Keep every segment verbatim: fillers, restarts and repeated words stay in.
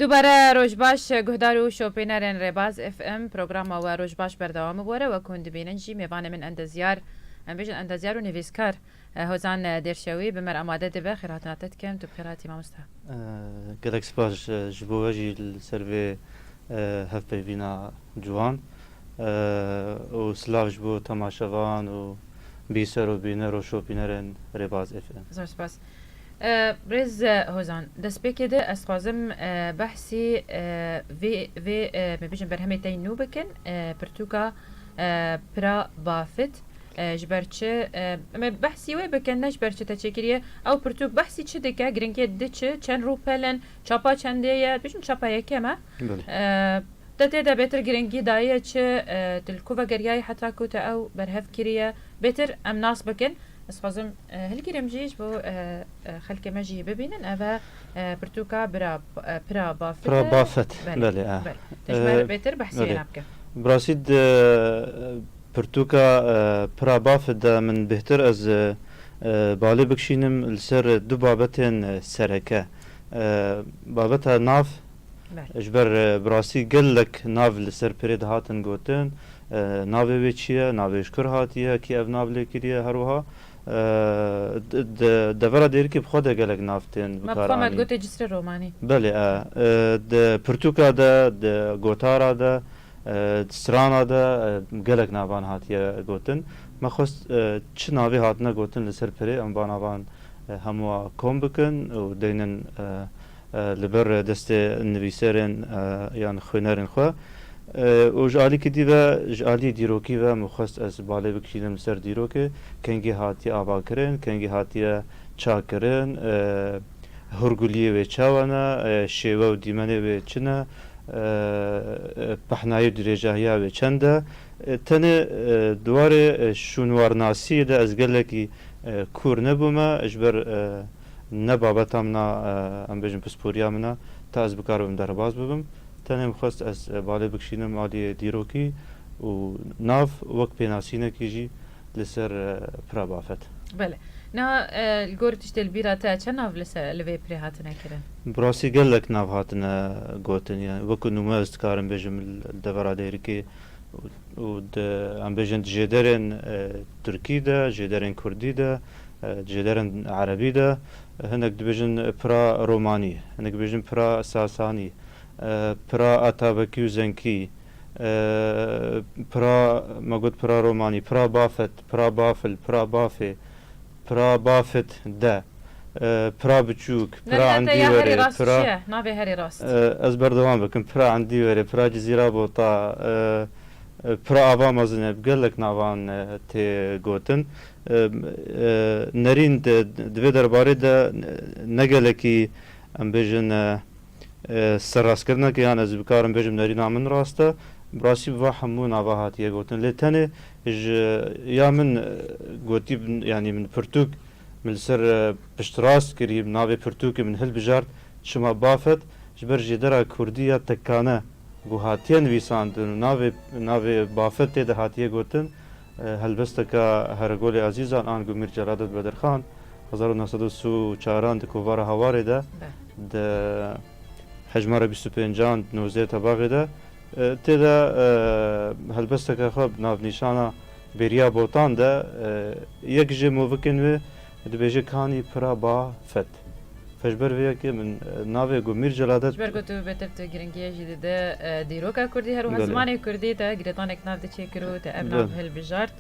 Dubare roj baş, guhdar û şopînerên Rêbaz F M, programa we roj baş berdewam bû. Were, wek hûn dibînin jî, mêvanê min endezyar, em bêjin endezyar û nivîskar, e, Hozan, e, Dêrşewî bi me re amade dibe. Xêrhatina te dikim, tu bi xêr hatî mamosta. E, gelek spas, e, ji bo we jî li ser vê, e, hevpeyvîna ciwan, e, û silav ji bo temaşevan û bîser û bîner û şopînerên Rêbaz F M. Zor spas. E, birêz, e, Hozan, destpêkê de ez dixwazim, e, behsî, e, vê, vê, e, me bêjin berhemê te yî nû bikin, e, pirtûka, e, Pira Bafit. E, ji ber çi, e, em ê behsî wê bikin, ne ji ber çi te çêkiriye. Ew pirtûk behsî çi dike, giringiyê di çi, çend rûpel in, çapa çendê ye, dibêjin çapa yekem e. Belê. E, te tê de bêtir giringî daye çi, e, tu li ku vegeriyayî heta ku te ew berhev kiriye. Bêtir em nas bikin. Ez dixwazim, e, hilgirîm jî ji bo, e, e, xelkê me jî bibînin. Ev e, e, pirtûka bira, e, Pira Bafet Pira e. Bafet, Belê, belê, e. belê. Te ji me E, bêtir behsî belê. wê bike. Bi rastî di, e, pirtûka, e, Pira Bafet de min bêhtir ez, e, e, balê bikişînim li ser du babetên, e, sereke. E, babeta nav, Belê. ji ber, e, bi rastî gelek nav li ser pirê dihatin gotin, e, navê wê çi ye, navê ji kur hatiye, kî ev nav lê kiriye, her wiha, e, di, di devera Dêrikê bi xwe de gelek nav tên Me bi kar bi xwe me anîn. digotê cisrê romanî. Belê, e, e, di pirtûka de, di gotara de, e, di strana de, e, gelek navan hatiye gotin. Me xwest, e, çi navê hatine gotin li ser pirê, em van navan, e, hemû kom bikin û deynin, e, e, li ber destê nivîserên, e, yan xwînerên xwe. E, û ji alîkî dî ve, ji alî dîrokî ve min xwest ez balê bikişînim li ser dîrokê, kengî hatiye avakirin, kengî hatiye çakirin, e, hurguliyê wê çawa ne, e, şêwe û dîmenê wê çi ne, e, e, pehnayî û dirêjahiya wê çend e. E, tenê, e, di warê, e, şûnwarnasiyê de ez gelekî, e, kûr nebûme, ji ber, e, ne babeta min a, e, em bêjin pisporiya min a, ta ez bikaribim derbas bibim. Tenê min xwest ez, e, balê bikişînim aliyê dîrokî û nav wek pênasînekî jî li ser, e, Pira Bafet. Belê. Niha, e, li gor tiştê li bîra te çend nav li ser, li vê pirê hatine kirin? Bi rastî gelek nav hatine gotin. Yani, wekî nûme ez dikarim bêjim li devera Dêrikê û, û di, em bêjin di jêderên, e, Tirkî de, jêderên Kurdî de, e, jêderên Erebî de, hinek dibêjin pira Romanî, hinek dibêjin pira Sasanî, e, pira Atabekî û Zenkî, e, pira, me got pira Romanî, pira Bafet, pira Bafil, pira Bafê, pira Bafit de, e, pira Biçûk, pira Nirxê te ya herî Endîwerê, rast pira çi ye? Navê herî rast. E, ez berdewam bikim. Pira Endîwerê, pira Cizîra Bota, e, e, pira Ava Mezin e, gelek navan, e, tê gotin. E, e, nerîn di, di vê derbarê de ne gelekî, em bêjin, e, e, serrastkirineke, yan ez bikarim bêjim nerîna min rast e. Bi rastî bi va hemû nava hatiye gotin. Lê tenê ji ya min, e, gotî, yanî min pirtûk, min li ser, e, piştrast kirî, navê pirtûkê min hilbijart, çima Bafet, ji ber jêdera kurdî ya tekane ku hatiye nivîsandin û navê, navê Bafet tê de hatiye gotin, e, helbesteka Hergolê Ezîzan ango Mîr Celadet Bedirxan, hezar û neh sed û sî û çaran di kovara Hawarê de, Be. di hejmara bîst û pêncan, di nozdehê Tebaxê de, e, tê de, e, helbesteke xwe bi navnîşana Bêriya Botan de, e, yek ji movikên wê dibêje Kanî Pira Bafet. Fe ji ber vê yekê min, e, navê ku Mîr Celadet Ji ber ku tu bêtir tu giringiyê jî dide, e, dîroka kurdî, her wiha Belê. zimanê kurdî te girêdanek nav diçêkir û te ev Belê. nav hilbijart.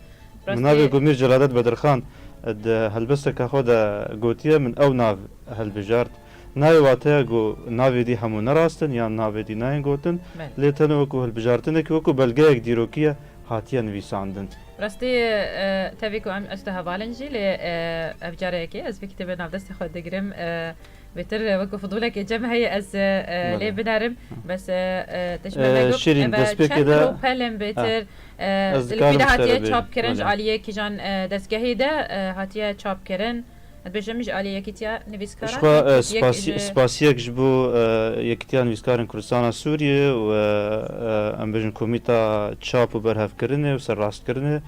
Min Rastî navê ku Mîr Celadet Bedirxan, e, di helbesteke xwe de gotiye, min ew nav hilbijart. Nayê wateya ku navê dî hemû ne rast in yan navê dî nayên gotin, Belê. lê tenê wekû hilbijartinekî, wekû belgeyek dîrokî ye, hatiye nivîsandin. Rastî, e, tevî ku em ez tu heval in jî, lê, e, ev careyekê ez vê kitêbê nav destê xwe digirim, e, bêtir, e, wekû fidûlekê cem heye ez, e, e, Belê. lê binerim. Bes, e, e, te ji me E, vego, Şirîn, eve destpêkê çend de rûpel in Ha. bêtir, e, Ez li dikarim kî de hatiye serê bê-, çap kirin, ji belê. aliyê kîjan, e, dezgehê de, e, hatiye çap kirin. Ez dibêjim ji aliyê Yekîtiya Nivîskaran Ji xwe, e, yek spasî-, ji spasiyek ji bo, e, Yekîtiya Nivîskarên Kurdistana Sûriyê û, e, e, em bêjin Komîta Çap û Berhevkirinê û Serrastkirinê,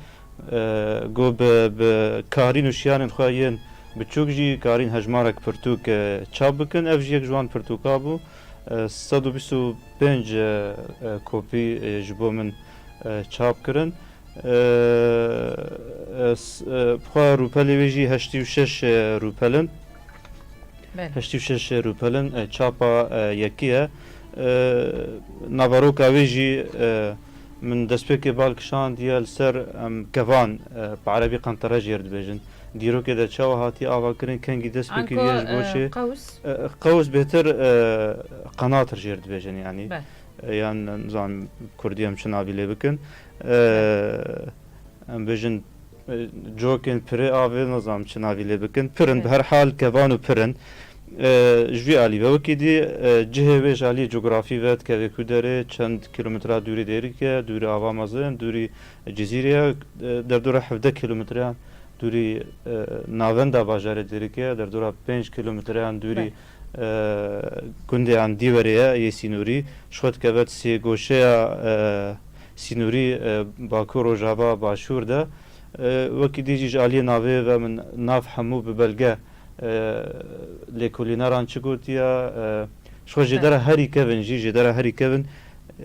e, ku bi, bi karîn û şiyanên xwe yên biçûk jî karîn hejmarek pirtûk, e, çap bikin. Ev jî yek ji wan pirtûka bû. e, sed û bîst û pênc, e, e, kopî, e, ji bo min, e, çap kirin. E, e, s-, e, bi xwe rûpelê wê jî heştê û şeş, e, rûpel in. Belê. Heştê û şeş rûpel in, e, çapa, e, yekê ye. E, naveroka wê jî, e, min destpêkê bal kişandiye li ser, em, kevan, e, bi erebî qentere jê re dibêjin. Dîrokê de çawa hatiye avakirin, kengî destpêkê Anko, wî ye ji bo e, çi? Qews? E, qews bêhtir, e, qenatir jê re dibêjin, yanî. Belê. E, yan, nizanim, kurdî em çi navî lê bikin. E, Belê. Em bêjin, e, cokên pirê avê, nizanim çi navî lê bikin. Pir in, bi Belê. her hal kevan û pir in. E, ji vî alî ve wekî dî, e, cihê wê ji alî cografî ve dikeve ku derê, çend kîlometre dûrî Dêrikê, dûrî ava mezin, dûrî Cizîrê ye, e, derdora hevdeh kîlometreyan dûrî, e, navenda bajarê Dêrikê ye, derdora pênc kîlometreyan dûrî, Be. e, gundê yan Dîwerê ye, yê sînorî. Ji xwe dikeve di sêgoşeya, e, sînorî, e, Bakur, Rojava, Başûr de. E, wekî dî jî ji aliyê navê ve min nav hemû bi belge, e, lêkolîneran çi gotiye, e, ji xwe Be. jêdera herî kevin jî, jêdera herî kevin,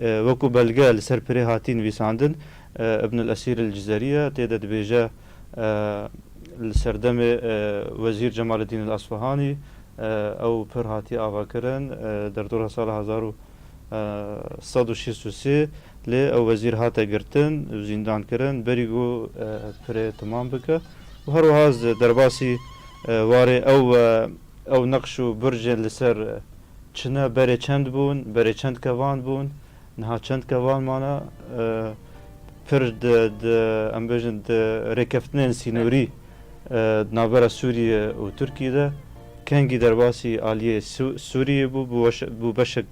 e, wekû belge li ser pirê hatî nivîsandin. E, Ibn el Esîr el Cizerî ye, tê de dibêje, e, li serdemê, e, Wezîr Cemaluddin el Asfahanî, e, ew pir hatiye avakirin, e, derdora sala hezar û sed û şêst û sê lê ew wezîr hate girtin û zîndan kirin, berî ku, e, pirê timam bike. Û her wiha ez derbasî, e, warê ew, e, ew neqş û bircên li ser, e, çi ne, berê çend bûn, berê çend kevan bûn, niha çend kevan mane, e, pir di, di, em bêjin, di rêkeftinên sînorî, e, di navbera Sûriyê û Tirkiyê de kengî derbasî aliyê Sû-, Sûriyê bû, bû weş-, bû beşek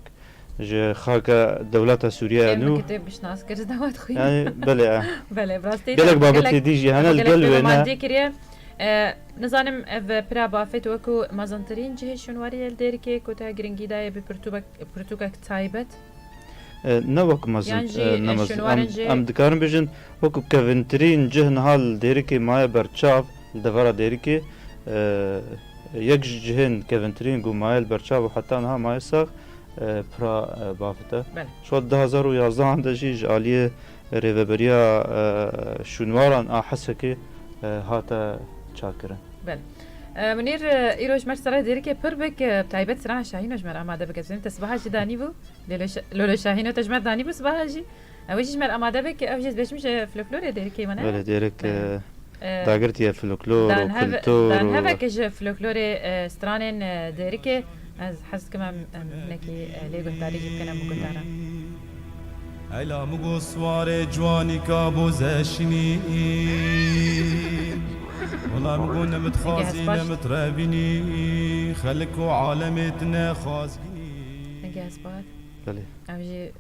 ji xaka dewleta Sûriye ya Ê, min nû. Kitêb bişnas kir, ji dawet xwe. Yani, belê, e. Belê, bi rastî Gelek de, babetê gelek, dî jî hene, li gelek gel wê ne. Pêvamandiye kiriye. E, nizanim ev pira bafê tu wekû mezintirîn cihê şûnwariyê li Dêrikê ku te giringî daye bi pirtûbek-, pirtûkek taybet? E, ne wek mezin, Yan jî, e, ne e, mezin. şûnwarên Em, jî em dikarin bêjin, wekû kevintirîn cih niha li Dêrikê maye berçav, li devera Dêrikê, e, yek ji cihên kevintirîn ku maye li berçav û heta niha maye sax, e, pira, e, bafit e. Belê. Şubat du hazar û yazdehan de jî ji aliyê Rêveberiya, e, Şûnwaran a Hesekê, e, hate çakirin. Belê. E, Munîr, e, îro ji me re serê Dêrikê pir bik, e, bi taybet Strana Şahîno ji me re amade bike. Dibêjim te sibaha jî danîbû. Lolo Şa-, Lolo Şahîno te ji me re danîbû sibaha jî. Ew jî ji me re amade bik, ew jî ez dibêjim ji folklorê Dêrikê me ne? Belê, Dêrik, Belê. e, E, dagirtiye folklor û dan hev-, kultur dan û hevek ji folklorê, e, stranên, e, Dêrikê, ez hez dikim em, em hinekî, e, lê guhdarî jî bikin em bi guhdaran. Eyla min got swarê ciwanîka boze şinî. Wela min got ne min dixwazî, ne min direvînî. Xelk û alemê tine xwazgînî. Hingê hespat. Belê. Ev jî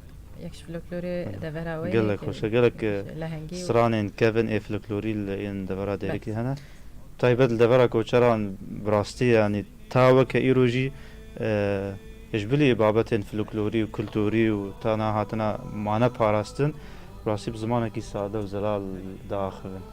yek ji folklorê Belê. devera wê Gelek yekê xweş e, gelek, e, lehengî û stranên kevin ê folklorî li yên devera Belê. Dêrikê hene. Taybet li devera koçeran bi rastî, yanî ta weke îro jî, e, ji bilî babetên folklorî û kulturî û ta niha hatine mane parastin, bi rastî bi zimanekî sade û zelal diaxivin.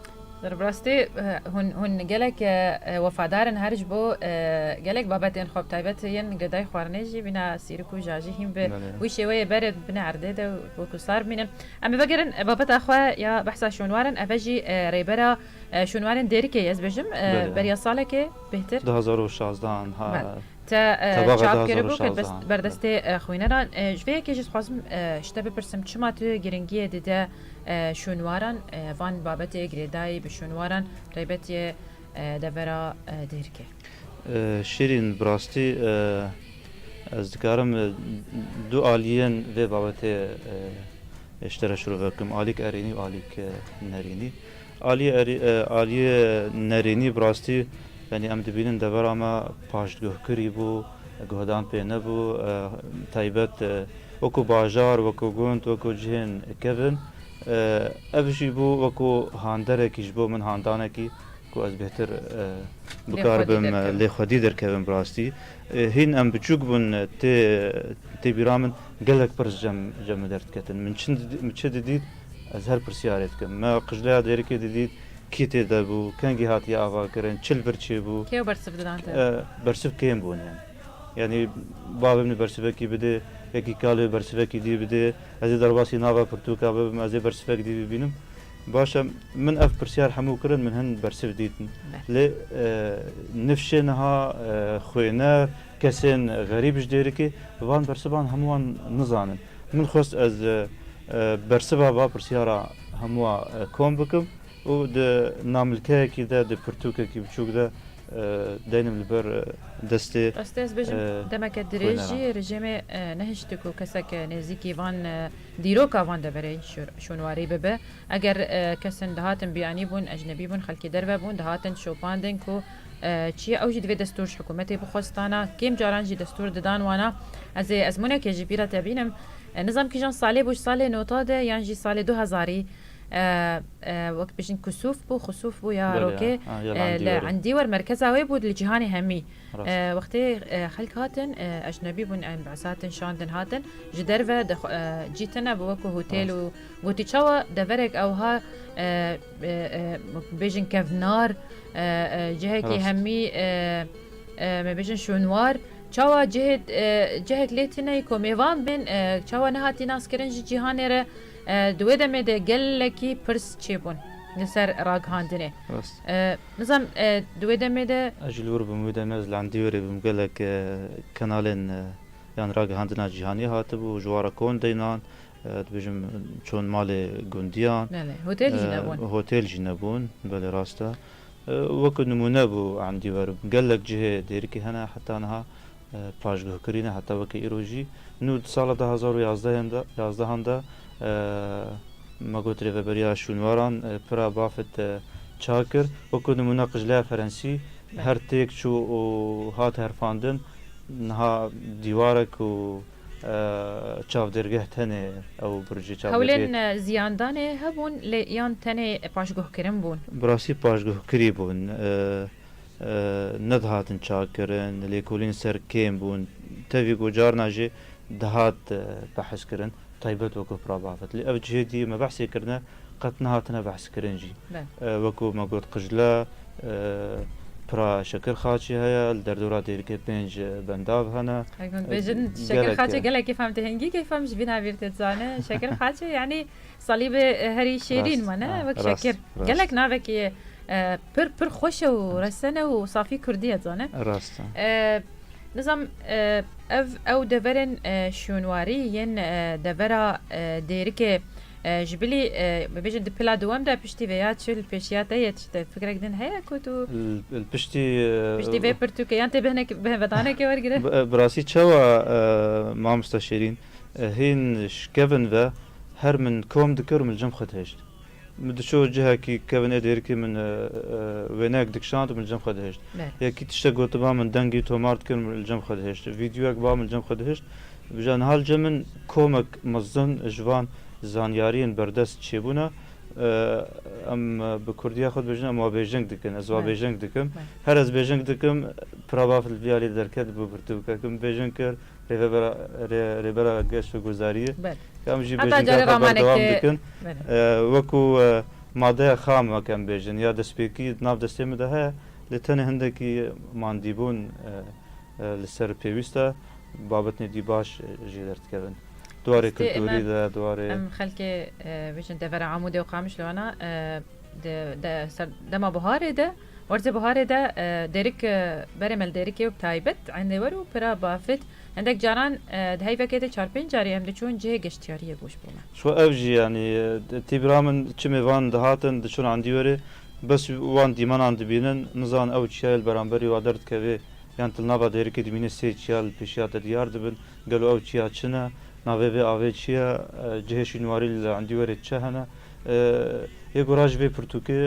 Bi rastî, e, hûn, hûn gelek, e, e, wefadar in her ji bo, e, gelek babetên xwe, bi taybet yên girêdayî xwarinê jî, bîna sîrik û jajî hîn bi Belê. wî şêweyê berê bine erdê de û wekû sar bimînin. Em ê vegerin, e, babeta xwe ya behsa şûnwarin, ev e jî, e, rêbera, e, şûnwarên Dêrikê ye, ez bêjim, e, Belê. beriya salekê bêhtir. Du hazar û şazdehan ha. Belê. Te, e, Tebaxa çap du hazar û şazdehan. kiribû, kir bes-, berdestê, e, xwîneran. E, ji vê yekê jî dixwazim, e, ji te bipirsim, çima tu giringiyê dide, e, şûnwaran, e, van babetê girêdayî bi şûnwaran, taybetiyê, e, devera, e, Dêrikê? E, Şîrîn, bi rastî, e, ez dikarim, e, du aliyên vê babetê, e, ji te re şirove bikim. Alîk erênî û alîk, e, nerênî. Aliyê erê-, e, aliyê nerênî bi rastî, yanî em dibînin devera me paştguhkirî bû, guhdan pê nebû, e, taybet, e, wekû bajar, wekû gund, wekû cihên kevin. E, ev jî bû wekû handerekî ji bo min, handanekî ku ez bêhtir, e, Lê bikar xwedî bim, e, derkevim. lê xwedî derkevim bi rastî. E, hîn em biçûk bûn, e, tê, tê bîra min gelek pirs cem, cem min derdiketin. Min çi didî-, min çi didît, ez her pirsiyarê dikim. Me qijleya Dêrikê didît, kî tê de bû, kengî hatiye avakirin, çi li vir çêbû. Kê bersiv didan te? E, bersiv kêm bûn yani. Yani bavê min bersivekî bidê, Yekî kalê bersivekî dî bidê, ez ê derbasî nava pirtûka bibim, ez ê bersivek dî bibînim. Baş e, min ev pirsiyar hemû kirin, min hin bersiv dîtin. Be. Lê, e, nifşê niha, e, xwêner, kesên xerîb ji Dêrikê, van bersivan hemû wan nizanin. Min xwest ez, e, e, bersiva va pirsiyara hemûa, e, kom bikim û di namilkeyekî de, di pirtûkekî biçûk de, e, deynim li ber, e, destê, Rastî ez bêjim, e, demeke dirêj xwêneran. Jî rejîmê, e, nehişt ku kesek, e, nêzîkî van, e, dîroka van deverê şû-, şûnwarî bibe. Eger, e, kesin dihatin biyanî bûn, ecnebî bûn, xelkê derve bûn, dihatin şopandin ku, e, çi ye, ew jî divê destûr ji hikûmetê bixwestana, kêm caran jî destûr didan wana. Ez ê ezmûnekê ji bîra te bînim. E, nizam kîjan salê bû, ji salê nota de yan jî salê du hezarî, e, e, wek bêjin kusûf bû, xusûf bû ya Belê, rokê, ha, ha, ya li e, li Endîwerê. Endîwer merkeza wê bû li cîhanê hemî. Rast. E, wextê, e, xelk hatin, e, ecnebî bûn, em behs hatin, şandin hatin, ji derve di xwe, e, cî tune bû wekû hotel Rast. Û gotî çawa deverek ewha, e, e, e, bêjin kevnar, e, e, cihekî Rast. Hemî, e, e, me bêjin şûnwar, çawa cihê, e, cihek lê tune ku mêvan bên, e, çawa nehatî naskirin ji cîhanê re, e, di wê demê de gelekî pirs çêbûn li ser ragihandinê. Rast. E, nizam, e, di wê demê de Ez jî li wir bûm, wê demê ez li Endîwerê bûm, gelek, e, kanalên, e, yan ragihandina cîhanî hatibû, ji wan re kon deynan, e, dibêjim çûn malê gundiyan. Belê, hotel jî E, nebûn. Hotel jî nebûn, belê rast e. E, wekî nimûne bû Endîwer. Gelek cihê Dêrikê hene heta niha, e, paşguhkirî ne, heta wekî îro jî. Nû di sala du hezar û yazdeh de, yazdehan de, e, me got rêveberiya şûnwaran, e, pira bafit, e, çak kir. Wekî nimûne Qijleya Ferensî, Belê. Her têk çû û hat herfandin. Niha dîwarek û, e, çavdêrgeh tenê ew burcê çavdêrgehê. Hewlên, e, ziyandanê hebûn, lê yan tenê paşguhkirin bûn? Bi rastî paşguhkirî bûn. E, e, nedihatin çakkirin, lêkolîn ser kêm bûn. Tevî ku carna jî dihat, e, behs kirin, taybet wekû pira bafit. Lê ev cihê dî me behsê kirine, qet nehatine behskirin jî. Be. E, wekû me got, Qijle, e, pira Şekir Xaçê heye, li derdora Dêrikê pênc, e, bendav hene. Ev hûn E, bêjin, Şekir gelek, Xaçê e, gelekî fam tê hingî keyfam ji vî navîr tê dizane. Şekir Xaçê, yanî salîbê, e, herî şêrîn Rast, me, ne? Ha, Wek rast, Şekir. Rast. Gelek navekî, e, pir, pir xweş e û Rast. Resen e û safî kurdî ye, zane. Rast e. E, nizam, e, ev, ew deverên, e, şûnwarî yên, e, devera, e, Dêrikê, e, ji bilî, e, bibêjin di pila duwem de piştî vê ya çi li pêşiya te yê, tişte fikrek din heye ku tu Li, li piştî, e, piştî vê pirtûkê yan tê bihnek-, bihvedanekê wergire? Bi, bi rastî çawa, e, mamosta Şêrîn, e, hîn ji kevin ve her min kom dikir û min li cem xwe dihişt. Min diçû cihekî kevin ê Dêrikê min, e, e, wênek dikişand û min li cem xwe dihişt. Be. Yekî tiştek gotiba min, dengî tomar dikir, min li cem xwe dihişt. Vîdeoyek ba min li cem xwe dihişt. Vêca niha li cem min komek mezin ji van zanyariyên berdest çêbûne. E, em bi kurdiya xwe dibêjin, em wa bêjeng dikin, ez wa Be. Bêjeng dikim. Be. Her ez bêjeng dikim, pira bafit li vî alî derket, bû pirtûkek min bêjeng kir, rêvebera, rê-, rêbera geşt û guzariyê. Be. Em jî Heta bêjeng carê xwe berdewam ramanekê dikin. Be. E, wekû, e, madeya xam wek em bêjin, ya destpêkî di nav destê min de heye, lê tenê hindekî mandîbûn, e, e, li ser pêwîst e, babetnê dî baş, e, jê derdikevin. Di warê Rastî, kulturî em, de, di warê em xelkê, e, bêjin devera Amûdê û Qamişlo wana, e, di, de, ser, dema buharê de, werzê buharê de, e, Dêrik, e, berê me li Dêrikê û bi taybet Endîwer û pira bafit. Hindek caran, e, di heyvekê de çar pênc carî em diçûn cihê geştiyariyê bû ji bo me. Ji xwe ev jî, yanî, e, tî bira min çimê van dihatin, diçûn Endîwerê, bes wan dîmenan dibînin, nizan ew çiyayê li beramberî wa derdikevê, yan tu li nava Dêrikê dibînî sê çiya li pêşiya te diyar dibin, gelo ew çiya çi ne, navê vê avê çi ye, e, cihê şînwarî li Endîwerê çi hene? E, yê gora ji vê pirtûkê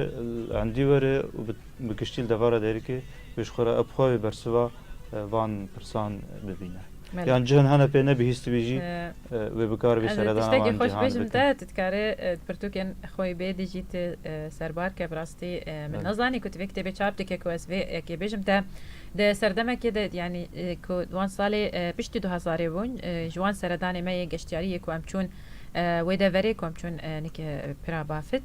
li Endîwerê û bi, bi giştî li devara Dêrikê wê ji xwe re ev xwe wê bersiva, e, van pirsan bibîne. Belê. Yan cihên hene pê ne bihîstibî jî, E, e, wê bi kar bê ez ê seredana tiştekî wan xweş cihan bêjim bikin. Te, tu dikarî, e, pirtûkên xwe bê dî jî tu, e, serbar ke, bi rastî, e, min Belê. Nezanî ku tu vê kitêbê çap dike ku ez vê yekê bêjim te. Di serdemekê de, yanî, e, ku wan salê, e, piştî du hezarê bûn, e, ji wan seredanê me yê geştiyariyê ku em çûn, e, wê deverê ku em çûn, e, nike, e, pira bafit.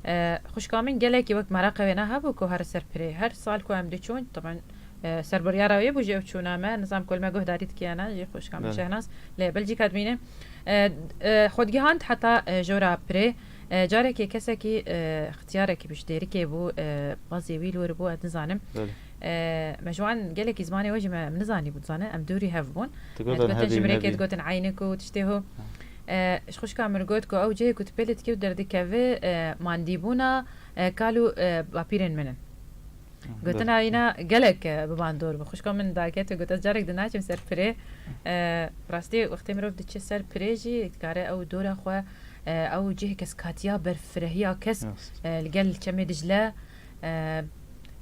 E, xwişka min gelekî wek meraqê wê ne hebû ku here ser pirê. Her sal ku em diçûn, taban, E, ser biryara wê bû jî ew çûna me, nizam ku li me guhdarî dikiye ne, jî xwişka min Belê. Şehnaz, lê Belcîka dimîne. E, e, xwe digihand heta, e, jora pirê. E, carekê kesekî, e, xtiyarekî bû, ji dêrikê bû, e, bazê wî li wir bû, ez nizanim. Belê. E, me ji wan gelekî zimanê we jî me, em nizanî bû, dizane, em dûrî hev bûn. Tu E, gotin digotin ji hebî, mirêkê mebî. Digotin eynik û tiştê ho. Ha. E, ji xwişka min got ku ew cihê ku tu pê li dikî û derdikevî, e, mandîbûna, e, kal û, e, bapîrên min in. Gotina wîna gelek, e, bi bandor bû. Xwişka min daket û got, ez carek di naçim ser pirê. E, rastî wextê mirov diçe ser pirê jî dikare ew dora xwe, e, ew cihê keskatiya berfirehiya kesk, Rast. e, li gel Çemê Dicle, e,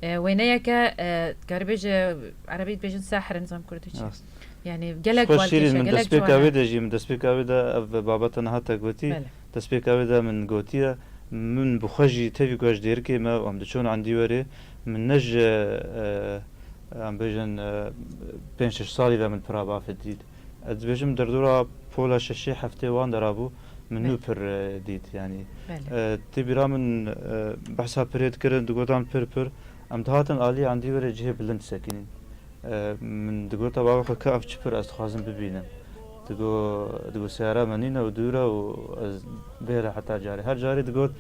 e, wêneyeke, e, dikarî bêje, erebî dibêjin sehr, nizam kurdî çi. Rast. Yani gelek Xweş Şîrîn, balkêş e, min gelek destpêka ciwan e. Wê de jî, min destpêka wê de ev babeta niha te gotî. Belê. Destpêka wê de min gotiye, min bi xwe jî tevî ku ez ji Dêrikê me û em diçûn endî werê, min ne ji, e, em bêjin, e, pênc şeş salî ve min pira bafê dît. Ez dibêjim derdora pola şeşê heftê wan de rabû, min nû Belê. pir, e, dît, yanî. Belê. E, tê bîra min, e, behsa pirê dikirin, digotan pir pir. Em dihatin alî endî werê cihê bilind sekinîn. E, min digota bavê xwe, ka ev çi pir ez dixwazim bibînim. Digo, digo seyara me nîne û dûr e û ez bêre heta carê. Her carê digot,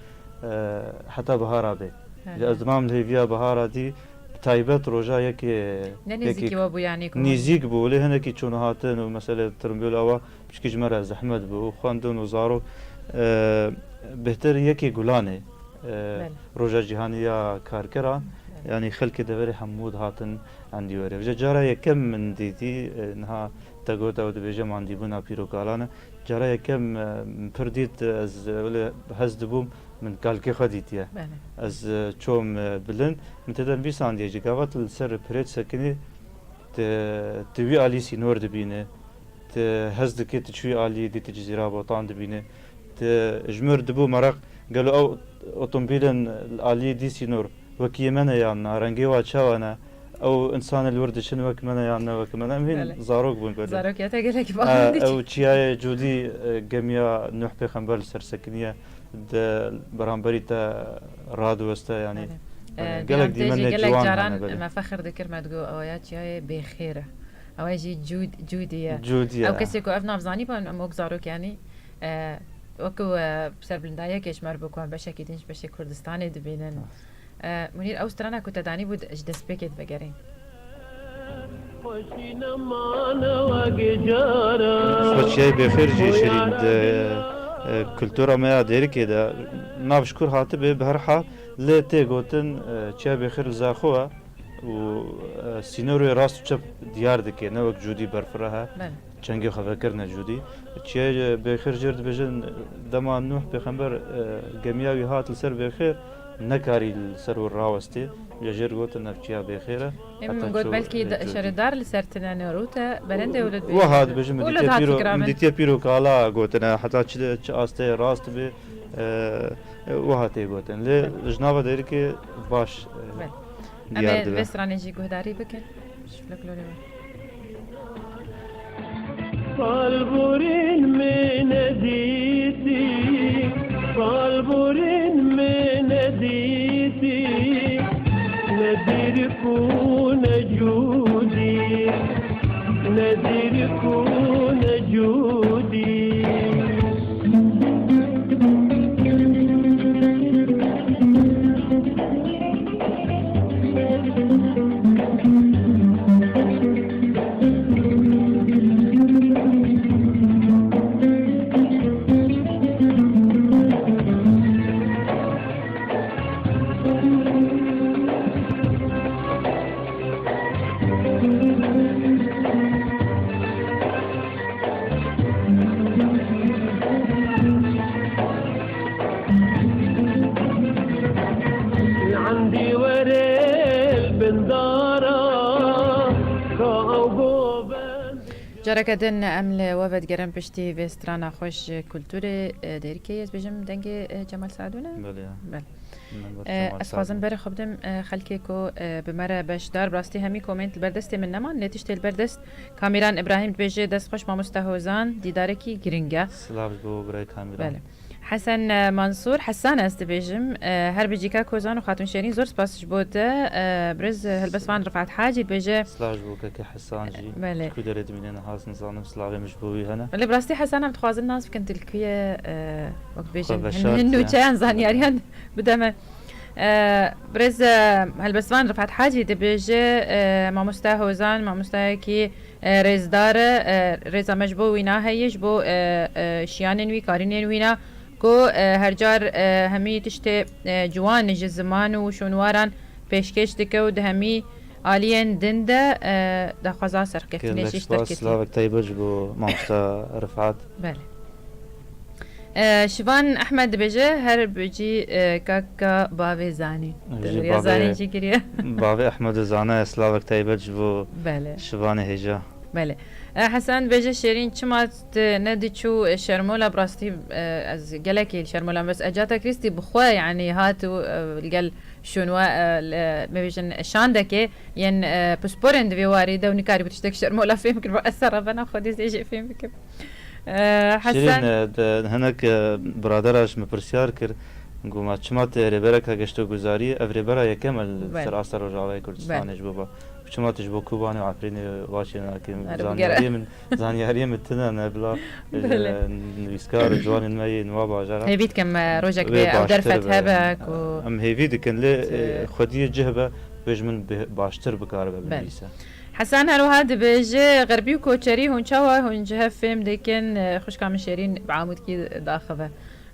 e, heta bihara bê. He, Ji ez he. dimam li hêviya bihara dî, bi taybet roja yekê, Ne yekê nêzîkî we bû, yanî ku nêzîk bû, lê hinekî çûn hatin û mesele tirimbêl awa piçkî ji me re zehmet bû. Xwendin û zarok, e, bêhtir yekê gulanê, e, Belê. roja cîhanî ya karkeran, Belê. yanî xelkê deverê hemû dihatin endî werê. Vêca cara yekem min dîtî, e, niha te got ew dibêje mandîbûna pîrokalan e. Cara yekem, e, min pir dît, ez, e, wele hez dibûm, min kalkê xwe dîtiye. Belê. Ez, e, çûm, e, bilind, min tê de nivîsandiye jî, gava tu li ser pirê disekinî, tu, tu wî alî sînor dibînî, tu hez dikî, tu çi wî alî dî, tu Cizîra Botan dibînî. Tu ji mir dibû meraq, gelo ew otomobîlên li alî dî sînor wekî yê me ne yan na, rengê wa çawa ne? Ew însanê li wir diçin wek me ne yan ne wek me ne? Em hîn Belê. zarok bûn belê. Zarokiyete gelek E, bahan diçin. Ew çiyayê Cûdî, e, gemiya Nuh Pêxember li ser sekiniye, di beramberî te radiweste, yanî, Belê. e, E, gelek Giyan tê jî dîmenê gelek ciwan caran hene belê. me fexir dikir, me digo, ew ya çiyayê bêxêr e. Ew jî Cûd-, Cûdî ye. Cûdî ye. Ew kesê ku ev nav zanî, em wek zarok, yanî, e, wek, e, serbilindayiyekê ji me re bû ku em beşekî din ji beşê Kurdistanê dibînin. Ah. E, Munîr, ew strana ku te danî bû, ji destpêkê divegerîn. Xweşiyayê Bêxêr jî Şirîn di, e, kultura me ya Dêrikê de nav ji kur hatibe, bi her hal lê tê gotin, e, çiya Bêxêr li Zaxo e û, e, sînorê rast û çep diyar dike, ne wek Cûdî berfireh e. Belê. Çengê xwe vekirine Cûdî. Çiyayê Bêxêr jêr dibêjin, dema Nuh pêxember, e, gemiya wî hat li ser Bêxêr, nekarî li ser wir rawestê. Lê jêr gotin ev çiya Bêxêr e. Ê, min Heta got çû belkî lê de-, Cûdî. şeredar li ser tine ne rûte, berendê wilo dibêjin. Wiha dibêjin, min Wilo dîtiye dihat pîro-, fikra min min. dîtiye pîrokala gotine, heta çi, çi astê rast bê, e, e, wiha tê gotin. Lê Belê. ji nava Dêrikê baş, e, Belê. Em diyar ê dibe. vê stranê jî guhdarî bikin. Ji folklorê we. Kalburên me nedîtî, kalburên me nedîtî, ne dîrik û ne cûdî, ne dîrik û ne cûdî. Careke din em li we vedigerin piştî vê strana xweş ji kulturê, e, Dêrikê, ez bêjim dengê, e, Cemal Sadûn e? Belê ya. Belê. Min got E, Cemal ez xwazim Sadûn. berê xwe bidim, e, xelkê ku, e, bi me re beşdar, bi rastî hemî komênt li ber destê min neman, lê tiştê li ber dest Kamîran Îbrahîm dibêje, dest xweş mamoste Hozan, dîdarekî giring e. Silav ji bo birayê Kamîran. Belê. Hesen, e, Mansûr, Hesan ez dibêjim. E, her bijî kak Hozan û Xatûn Şêrîn, zor spas ji bo te. E, birêz, e, helbestvan Rifat Hacî dibêje. Silav ji bo kekê Hesan jî. Belê. Ji ku derê dimîne niha ez nizanim, silavê min ji bo wî hene. Belê, bi rastî Hesan em dixwazin nas bikin tu li ku ye, e, wek dibêjin, hin, hin nûçeyan, zanyariyan bide me. E, birêz, e, helbestvan Rifat Hacî dibêje, e, mamoste Hozan, mamosteyekî e, rêzdar e, e, rêza me ji bo wîna heye, ji bo, e, e, şiyanên wî, karînên wîna, ku, e, her car, e, hemî tiştê, e, ciwan ji ziman û şûnwaran pêşkêş dike û di hemî aliyên din de, e, daxwaza serkeftinê Gelek jî ji te spas, dikî. Silavek taybet ji bo mamosta Rifat. Belê. E, Şivan Ehmed dibêje, her bijî, e, kaka bavê zanî. Ev jî Ya bavê, zanî jî kiriye. Bavê Ehmed û Zana, silavek taybet ji bo Belê. Şivanê hêja. Belê. E, Hesen dibêje, Şêrîn, çima tu nediçû, e, Şermola? Bi rastî, e, ez gelekî li Şermola me, bes Ecata Krîstî bi xwe, yanî, hat û, e, li gel şûnwa, e, li, me bêjin, şandekê yên, e, pisporên di vê warî de û nikarîbû tiştek Şermola fêm kir, ez serevena xwedî zê jê fêm bikim. E, Şîrîn, Hesen. E, de, hinek, e, biradera ji min pirsiyar kir, got, ma çima tu rêbereka geştoguzarî, ev rêbera yekem e li Belê. Ser asta Rojavayê Kurdistanê Belê. Ji bo ba. Çima tu ji bo Kobanê û Efrînê vaçê nakî? Erê, bigere. Zanyariyê min, zanyariyê min tune ne bila, Belê. E, nivîskar û ciwanên me yê niva bajara Hêvî dikim, e, rojek wê bê ew baştir derfet be. Hebe ku Em hêvî dikin, lê, e, Çi? Xwediyê cih be, wê ji min bi-, baştir bikaribe Belê. Binivîse. Hesen her wiha dibêje, Xerbî û Koçerî hûn çawa hûn ji hev fêm dikin? Xwişka min Şêrîn bi Amûdkî daxive.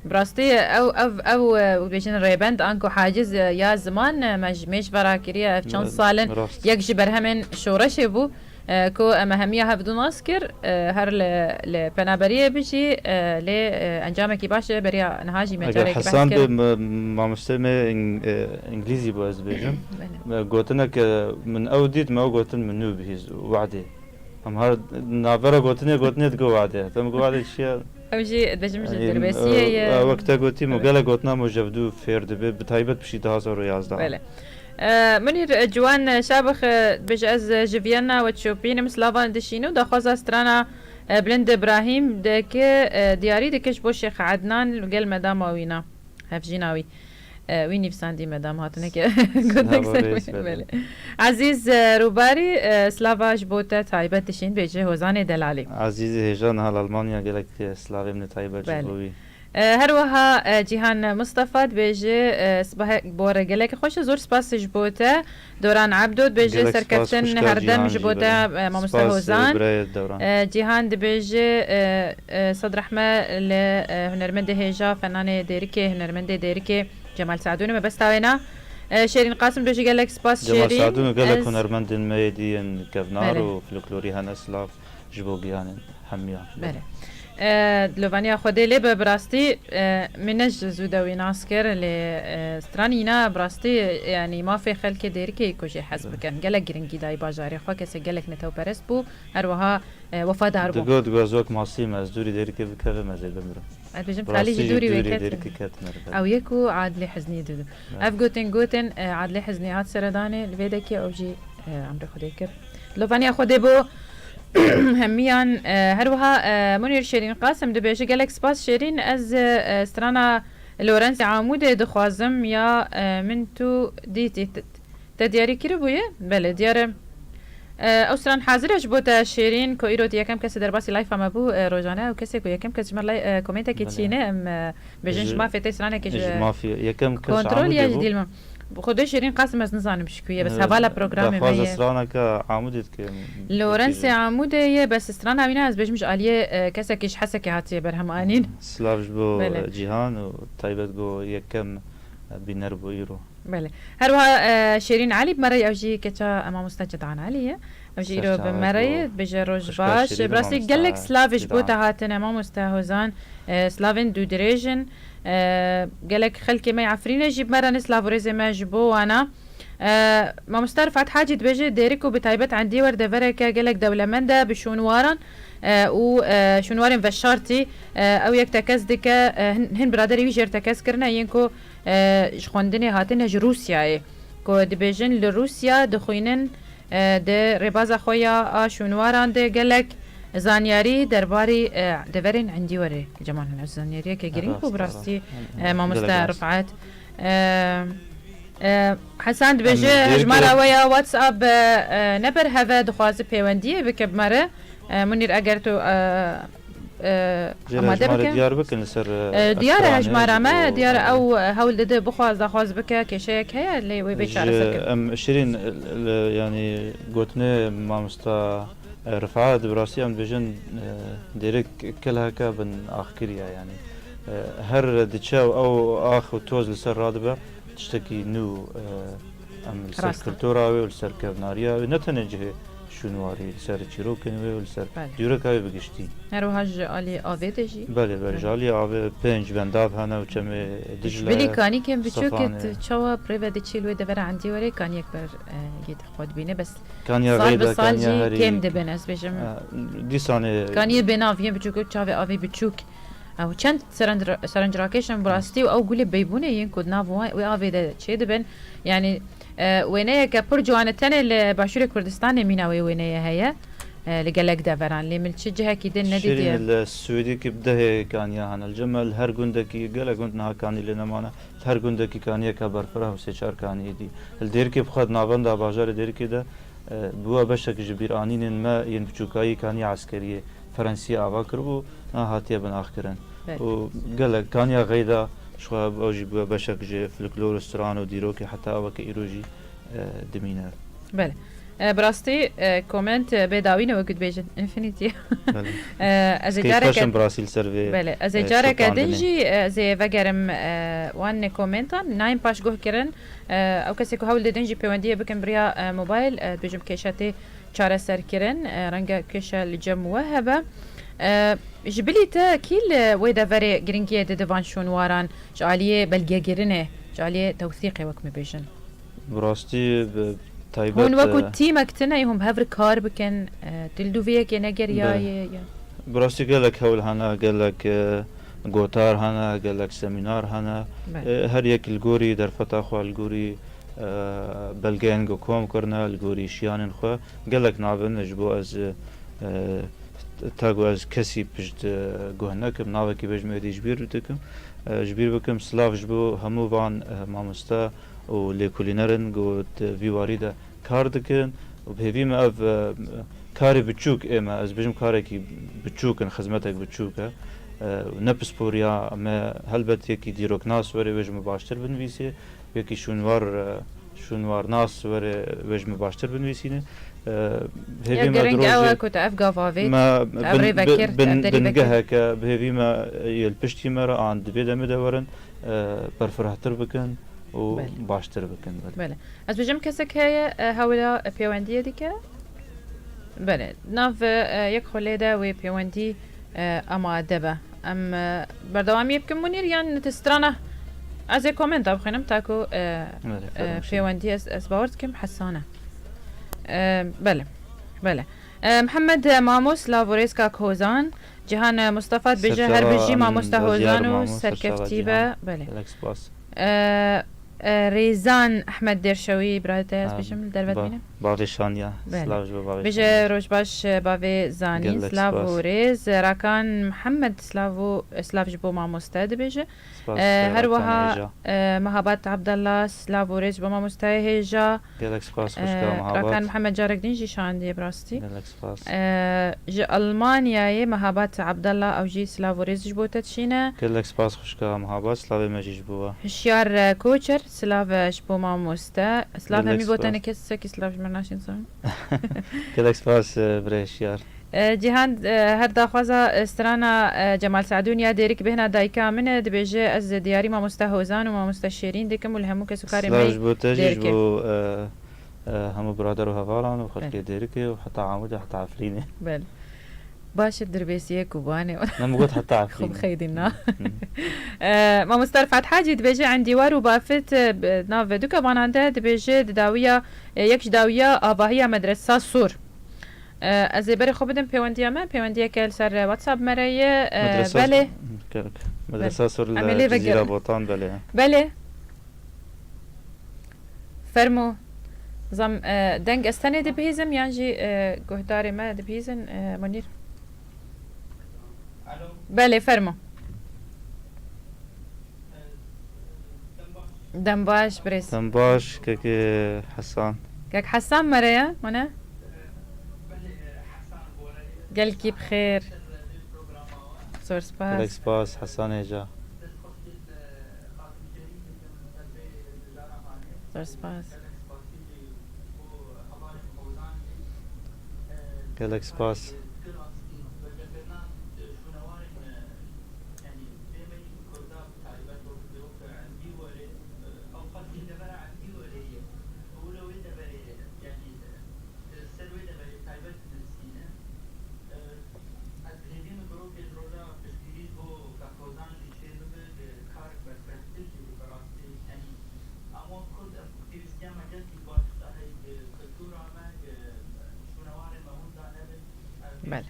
Bi rastî ew, ev, ew, e, bêjin rêbend anku haciz, e, ya ziman, e, me ji mêj ve rakiriye. Ev çend Bi-, sal in rast. Yek ji berhemên şoreşê bû, e, ku em hemiya hevdu nas kir, e, her li, li penaberiyê bijî, e, lê, e, encamekî baş e, beriya niha jî me Eger carekî behs Hesan kir. Bi me-, mamosteyê me ing-, e, îngilîzî bû, ez dibêjim. Belê. Me gotinek, e, min ew dît, me ew gotin min nû bihîst, we'dê. Em her navbera gotinê, gotinê digo we'dê. Te min got we'dê çi ye? Ew jî dibêjim ji Em, Dirbêsiyê e, ye. E, wek te gotî, min Belê. Gelek gotina min ji hevdu fêr dibe, bi taybet piştî du hazar û yazdeh. Belê. E, Munîr, e, Ciwan, e, Şabix, e, dibêje, ez, e, ji Viyana we çopînim, silavan dişînim, daxwaza strana, e, Bilind Îbrahîm dike, e, diyarî dike ji bo Şêx Ednan û gel medama wîna. Hevjîna wî. E, wî nivîsandî medam hatineke gotek Sina ser borês wî. Belê. Belê. Ezîz, e, Rûbarî, e, slava ji bo te taybet dişîn, bêje Hozanê Delalî. Ezîzê hêja niha li Almanya gelek, e, slavê min ê taybet ji Belê. Bo wî. E, her wiha, e, Cîhan Mistefa dibêje, e, sibahek bore gelek xweş e, zor spas ji bo te. Doran Ebdo dibêje Gelek spas, serkeftin xwişka herdem Cîhan ji jî bo te, bere. E, mamoste Spas, e, Hozan. Birayê Doran. E, Cîhan dibêje, e, e, sed rehme li, e, hunermendê hêja, fenanê Dêrikê, hunermendê Dêrikê Cemal Sadûn e, me besta wê na. E, Şêrîn Qasim dibêje gelek spas Cemal Şêrîn. Sadûn û gelek Ez hunermendên me yê dî yên kevnar Belê. Û folklorî hene, silav ji bo giyanên hemiya. Belê. E, dilovaniya Xwedê lê be, bi rastî, e, min ne ji zû de wî nas kir, lê, e, stranîna bi rastî, yanî mafê xelkê Dêrikê ku jê hez Belê. Bikin. Gelek giringî dayî bajarê xwe, kesê gelek netewperest bû, her wiha, e, wefadar bû. Digot, digot, ez wek masî me, ez dûrî Dêrikê bikevim, ez ê bimrim. Ez bêjim, Bi talî rastî jî jî dûrî wê dûrî ket. Dêrikê ket meriv. Ew yek û Adlê Heznî dû. Evet. Ev gotin gotin, e, Adlê Heznî hat seredanê, li vê dekê ew jî, e, emrê Xwedê kir. Lovaniya Xwedê bo hemiyan, e, her wiha, e, Munîr Şêrîn Qasim dibêje, gelek spas Şêrîn, ez, e, strana Lorenzê Amûdê dixwazim ya, e, min tu dîtî. Te, te diyarî kiribûye? Belê, diyar e. E, ew stran hazir e ji bo te Şêrîn, ku îro tu yekem kesê derbasî layfa me bû, e, rojane ew kesê ku yekem kes ji me lay-, e, komentekê Belê. Çîne, em, e, bêjin ji Ji, mafê te stranekê ji ji mafê yekem kes kontrol Amûdê ya ji bû. Dîl me. Xwedê Şêrîn Qasim ez nizanim ji ku ye, bes E, hevala programê me daxwaza ye. Straneke Amûdê dikim. Lorenzê Amûdê ye, bes strana wîna ez bêjim ji aliyê, e, kesekî ji Hesekê hatiye berhemanîn. Silav ji bo, Belê. E, Cîhan û taybet go yekem, e, bîner bû îro. Belê. Her wiha, e, Şêrîn Elî bi me re ye, ew jî keça, e, mamoste Cedan Elî ye. Ew jî îro bi me re ye, dibêje roj baş. Bi rastî gelek slavê ji bo te hatine, mamoste Hozan, e, slavên dûdirêj in. E, gelek xelkê me yê Efrînê jî bi me re ne, slav û rêzê me ji bo wana. E, mamoste Rifat Hacî dibêje, Dêrik û bi taybet endî wer devereke gelek dewlemend e, bi şûnwaran, e, û, e, şûnwarên veşartî, e, ew yek tekez dike, e, hin, hin biraderê wî jêr tekez kirine, yên ku e, ji xwendinê hatine ji Rûsyayê, ku dibêjin li Rûsya dixwînin, e, di rêbaza xwe ya a şûnwaran de gelek, Zanyarî derbarî, e, deverên Endîwerê, Cemal Hene. Zanyariyeke girîng bû, bi rastî, e, mamoste Rifat. E, e, Hesan dibêje, hejmara we ya WhatsApp, e, e, ne ber heve, dixwaze pêwendiyê bike bi me re. E, Munîr, eger tu, e, e, amade bike. Diyar bikin li ser, e, diyar e, hejmara me, diyar e, ew, e, hewl dide bixwaz, daxwaz bike, kêşeyek heye, lê wê bê çareser kirin. Em Şirîn, e, e, yanî gotinê mamosta E, Rifat, bi rastî em dibêjin, e, dêrik kilheke bin ax kiriye, yanî, e, her diçe û ew ax û toz li ser radibe, tiştekî nû, e, em li ser, belê, kultura wê û li ser kevnariya wê, ne tenê cihê şûnwarî, li ser çîrokên wê û li ser, belê, dîroka wê bi giştî. Her wiha ji alî avê de jî? Belê, belê, ji, belê, alî avê pênc bendav hene û çemê Dicle, Sefanê. Ji bilî kanîkên biçûk, tu çawa bi rê ve diçî li wê devera Endîwerê, kaniyek ber, e, gê te xwe dibîne, bes Kaniya sal bi xeyda, sal kaniya jî herî kêm dibin, ez bêjim. E, dîsanê kaniyê bênav yên biçûk, çavê avê biçûk. Ew çend serenc-, serencrakêş in bi rastî û ew gulê beybûnê yên ku di nav wan, wê avê de çêdibin. Yanî, e, wêneyeke pir ciwan e, tenê li Başûrê Kurdistanê mîna wê wêneyê heye, e, li gelek deveran. Lê min çi cihekî din nedîtiye. Şirîn, li Swêdî kî bi dehê kaniya hene. Li cem me li her gundekî, gelek gund niha kanî lê nemane. Her gundekî kaniyeke berfireh û sê çar kaniyê dî. Li Dêrikê bi xwe di navenda bajarê Dêrikê de, e, bûye beşek ji bîranînên me yên biçûkayî kaniya eskeriyê Frensiyê ava kiribû, niha hatiye binaxkirin. Belê. Û gelek kaniya Xeyda, ji xwe ew jî bûye beşek ji folklor û stran û dîrokê heta weke îro jî, e, dimîne. Belê. E, bi rastî, e, comment, e, bê dawî ne, wekî dibêjin, infinity. Belê. E, ez ê careke, keyfxweş im bi rastî li ser vê, belê, ez ê, e, careke din jî, e, ez ê vegerim, e, wan komentan, nayên paşguh kirin. E, ew kesê ku hewl didin jî pêwendiyê bikin bi riya, e, mobayl, e, dibêjim kêşe tê çareserkirin, e, renge kêşe li cem we hebe. E, ji bilî te kî li wê deverê giringiyê dide van şûnwaran ji aliyê belgekirinê, ji aliyê tewsîqê wek me bêjin? Bi rastî, bi taybet, hûn wekû, e, tîmek tune yî, hûn bi hev re kar bikin, e, tu li dû vê yekê negeriyayê, belê, ya? Bi rastî gelek hewl hene, gelek, e, gotar hene, gelek semînar hene. Belê. E, her yek li gorî derfeta xwe, li gorî, e, belgeyên ku kom kirine, li gorî şiyanên xwe gelek navin ji bo ez, e, ta ku ez kesî pişt, e, guh nekim, navekî bêjim êdî ji bîr dikim. E, ji bîr bikim, silav ji bo hemû van, e, mamoste û lêkolînerin ku di vî warî de kar dikin û bi hêvî me ev, e, karê biçûk ê me, ez bêjim karekî biçûk in, xizmetek biçûk e. E, ne pisporiya me helbet yekî dîroknas were wê ji min baştir binivîsê, yekî şûnwar, e, şûnwarnas were wê ji min baştir binivîsîne. E, hêvî me girîng ew e ku te ev gav avêt, me te ev rê vekir, te ev derî vekir. Bingeheke bi hêvî me yê li piştî me re an di vê demê de werin, e, berfirehtir bikin û, belê, baştir bikin, belê. Belê. Ez bêjim kesek heye, e, hewla, e, pêwendiyê dike? Belê. Nav, e, yek xulê de wê pêwendî, e, amade be. Em, e, berdewamiyê bikin Munîr, yan tu strana? Ez ê komenta bixwînim ta ku, e, belê, e, fermîşin. Pêwendî ez, ez bawer dikim hesane. E, belê. Belê. E, Mihemed Mamo, silav û rêz kak Hozan. Cihan Mustafa dibêje, her bijî mamosta Hozan û serkeftî be. Belê. Gelek spas. E, e, Rêzan Ehmed Dêrşewî, birayê te, ez bêjim, li derve dibîne. Bavê Şaniya. Belê. Silav ji bo bavê Şaniya. Bêje roj baş, e, bavê Zanîn. Gelek spas. Silav û rêz. Rakan Mihemed, silav û, silav ji bo mamoste dibêje. Spas, e, her wiha, e, Mehabat Abdallah, silav û rêz ji bo mamosteyê hêja. Gelek spas, xwişka, e, Mehabat. Rakan Mihemed carek din jî şandiye bi rastî. Gelek spas. E, ji Almanyayê Mehabat Abdallah, ew jî silav û rêz ji bo te dişîne. Gelek spas, xwişka Mehabat, silavê me jî ji bo we. Hişyar, e, Koçer, silav, e, ji bo mamoste. Silav hemî bo tenê kes, sekî silav ji me naşîn son. Gelek spas, e, birê Hişyar. E, Cîhan, e, her daxwaza, e, strana, e, Cemal Seidûn ya Dêrik bêhna dayika min e, dibêje, ez diyarî mamoste Hozan û mamoste Şêrîn dikim û li hemû kes û karê me yê Dêrikê. Silav ji bo te jî, ji bo, e, e, hemû birader û hevalan û xelkê Dêrikê û heta Amûdê, heta Efrînê. Belê. Baş e, dirbêsiyê ku banê. Ne, min got heta Efrînê. Xwe bixeydî na. Hı. E, mamoste Rifat Hacî dibêje, Endîwar û Bafit, e, bi nav duka banan de dibêje, di dawiya, e, yek ji dawiya avahiya medresa Sor. E, ez ê berê xwe bidim pêwendiya me, pêwendiyeke li ser WhatsApp me re ye, e, Medresa, belê. Gerek. Medresa Sor li Cizîra Botan, belê. Belê. Fermo. Zam, e, deng ez tenê dibihîzim yan jî, e, guhdarê me dibihîzin, e, Munîr? Belê, fermo. Dem baş, birêz. Dem baş, kekê Hesan. Kek Hesan mere ye, hone? Gelkî bi xêr. Zor spas. Gelek spas, Hesan Hêja. Zor spas. Gelek spas. Belê.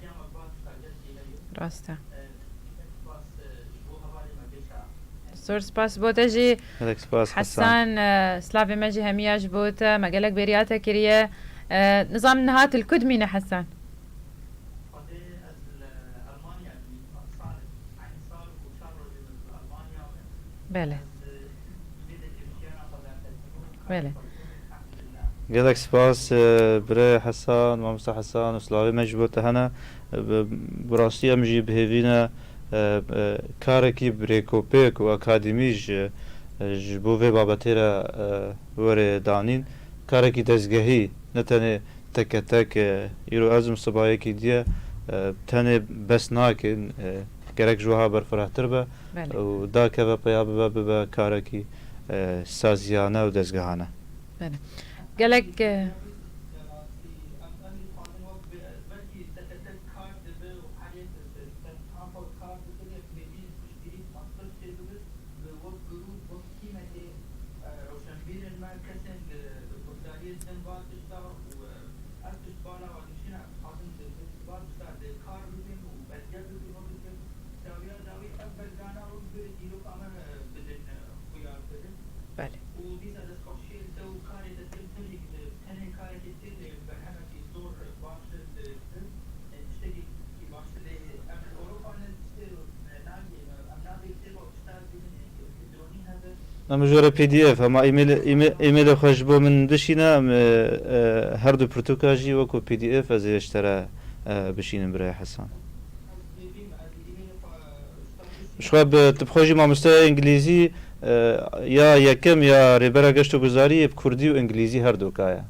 Rast e. Zor spas bo te jî. Gelek spas, Hesan. Hesan, e, slavê me jî hemiya ji bo te. Me gelek bêriya te kiriye. E, nizanim niha tu li ku dimîne, Hesan? Belê. Belê. Gelek spas, e, birê Hesan, mamosta Hesan û slavê me ji bo te hene. E, bi, bi rastî em jî bi hêvî ne, e, e, karekî bi rêkopêk û akademî ji, e, ji bo vê babetê re, e, were danîn. Karekî dezgehî, ne tenê teke tek, e, îro ez im sibayekî diye, e, tenê bes nakin, e, gerek ji wiha berfirehtir be Belê. Û dakeve peya bibe, bibe karekî, e, saziyane û dezgehane. Belê. Gelek, e, Belê. Em ji we re P D F, hema email, email, emailê xwe ji bo min bişîne, em, e, e, her du pirtûka jî wekû P D F ez ê ji te re, e, bişînim birê Hesan. Ji xwe bi, tu bi xwe jî mamosteya îngilîzî, e, ya yekem ya rêbera geşt û guzarî yê bi kurdî û îngilîzî her du ka ye.